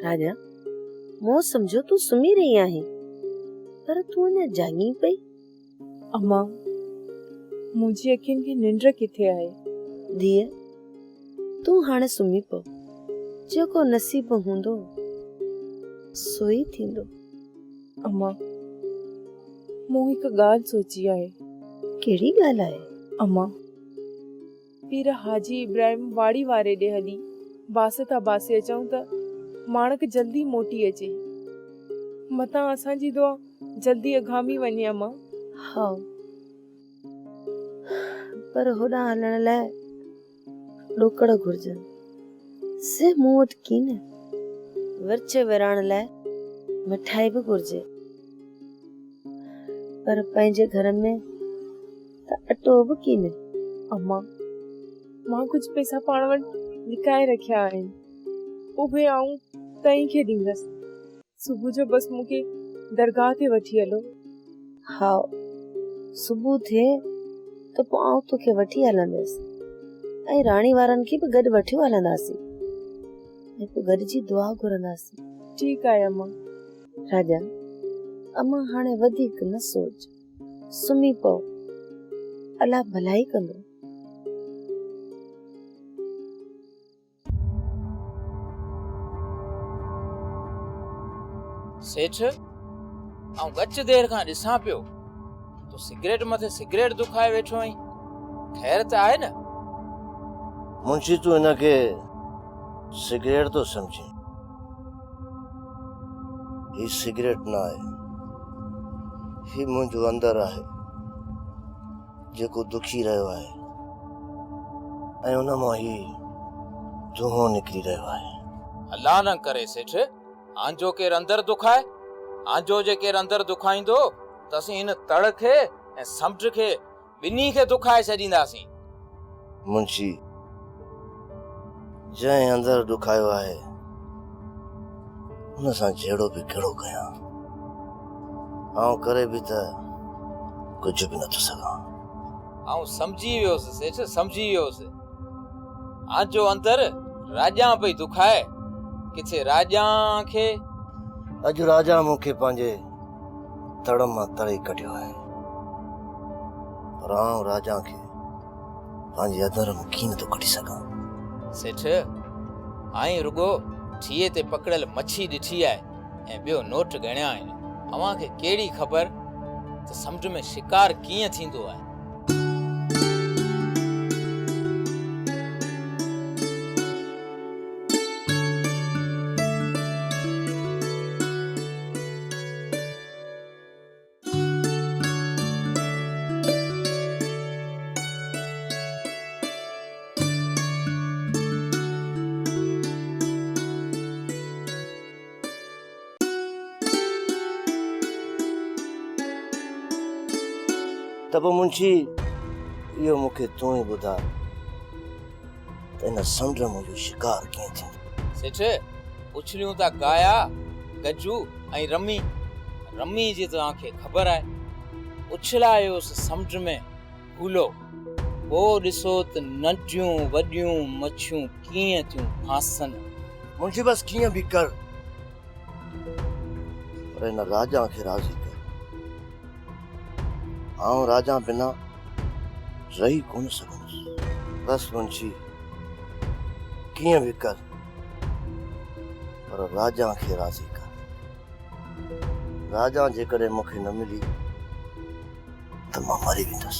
راجا، مون سمجهيو تون سمهي رهي آهين، پر تون اڃا جاڳين پئي. امان، منهنجي اکين کي ننڊ ڪٿي آهي؟ ڌيء، تون هاڻي سمهي پئو. جيڪو نصيب هوندو، سو ئي ٿيندو. امان، مون هڪ ڳالهه سوچي آهي. ڪهڙي ڳالهه آهي؟ امان، پير حاجي ابراهيم واڙي واري ڏي هلي باس ٿا باسي اچون ته ماڻڪ جلدي موٽي اچي. متان اسان جي دعا جلدي اگهامي وڃي امان. ها، پر هوڏانهن هلڻ لاء ڏوڪڙ گهرجن، سي مون وٽ ڪينهن. ورڇ ورائڻ لاء مٺائي به گهرجي، پر پنهنجي گهر ۾ ته اٽو به ڪينهي. امان، مان ڪجهه پئسا پاڻ وٽ لڪائي رکيا آهن، اهي آئون تئين کي ڏيندس. صبح جو بس مون کي درگاهه تي وٺي هلو. هائو، صبح ٿئي ته پوء آئون توکي وٺي هلندس ۽ راڻي وارن کي به گڏ وٺيو هلنداسين ۽ پوء گڏجي دعا گهرنداسين. ٺيڪ آهي امان. راجا، امان هاڻي وڌيڪ نه سوچ، سمهي پئو، الله ڀلائي ڪندو. سيٺ، آئون ڳچ دير کان ڏسان پيو، تون سگريٽ مٿي سگريٽ دکائي ويٺو آهين، خير ته آهي نه؟ منشي، تون هن کي سگريٽ ٿو سمجهين؟ هي سگريٽ نه آهي، هي منهنجو اندر آهي، جيڪو دکي رهيو آهي ۽ ان مان هي دونهون نڪري رهيو آهي. الله نه ڪري سيٺ، آنجو ڪير اندر دکائي؟ آنجو جي ڪير اندر دکائيندو ته اسين هن تڙ کي ۽ سمنڊ کي ٻنهي کي دکائي ڇڏينداسين. منشي، جنهن اندر ڏکايو آهي، ان سان جهيڙو به ڪهڙو ڪيان؟ آئون ڪري به ته ڪجهه به نٿو سگهان. آئون سمجهي ويس سيٺ، سمجهي ويس. آنجو اندر راڄان پئي دکائي، ڪٿي راڄان کي. اڄ راجا مون کي پنهنجي تڙ مان تڙي ڪڍيو آهي، پر آئون راجا کي پنهنجي اندر مان ڪيئن نٿو ڪڍي سگهان. سيٺ، آئين رڳو ٺيهي تي پڪڙيل مڇي ڏٺي آهي ۽ ٻيو نوٽ ڳڻيا آهن. اوهان کي ڪهڙي خبر ته سمنڊ ۾ شڪار ڪيئن ٿيندو آهي. ته پوء منشي اهو مون کي تون ئي ٻڌاء ته ان سمنڊ منهنجو شڪار ڪيئن ٿيندو؟ سيٺ، اڇليون ٿا گايا، گجو ۽ رمي. رمي جي توهان کي خبر آهي. اڇلايوس سمنڊ ۾ ڀولو. پوء ڏسو ته ننڍيون وڏيون مڇيون ڪيئن ٿيون ڦاسن. منشي بس ڪيئن به ڪر، پر هن راجا کي راضي ڪر. آئون راجا بنا رهي ڪونه سگهندس. بس منشي ڪيئن به ڪر، پر راجا کي راضي ڪر. راجا جيڪڏهن مون کي نه ملي ته مان مري ويندس.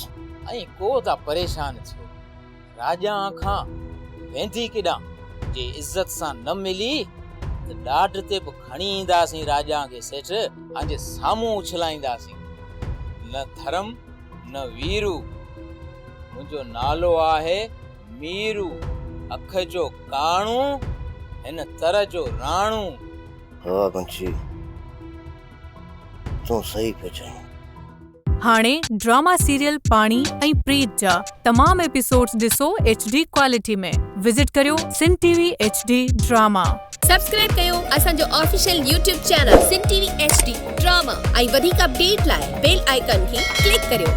ائين ڪو ٿا پريشان ٿيو. راجا کان ويندي ڪيڏانهن؟ جي عزت سان نه ملي ته ڏاڍ تي به کڻي اينداسين راجا کي سيٺ آنجي سامهون اڇلائينداسين. نه ڌرم نه ويرو. منهنجو نالو آهي ميرو. اک جو ڪاڻو هن تر جو راڻو. ها منشي تون صحيح پيو چئين. هاڻي ڊراما سيريل پاڻي ۽ پريت جا تمام ايپيسوڊز ڏسو ايڇ ڊي ڪوالٽي ۾ وزٽ ڪريو Sindh T V H D drama. Subscribe ڪيو اسان جو official YouTube channel Sindh T V H D drama ۽ وڌيڪ اپڊيٽ لاء بيل آئيڪان کي ڪلڪ ڪريو.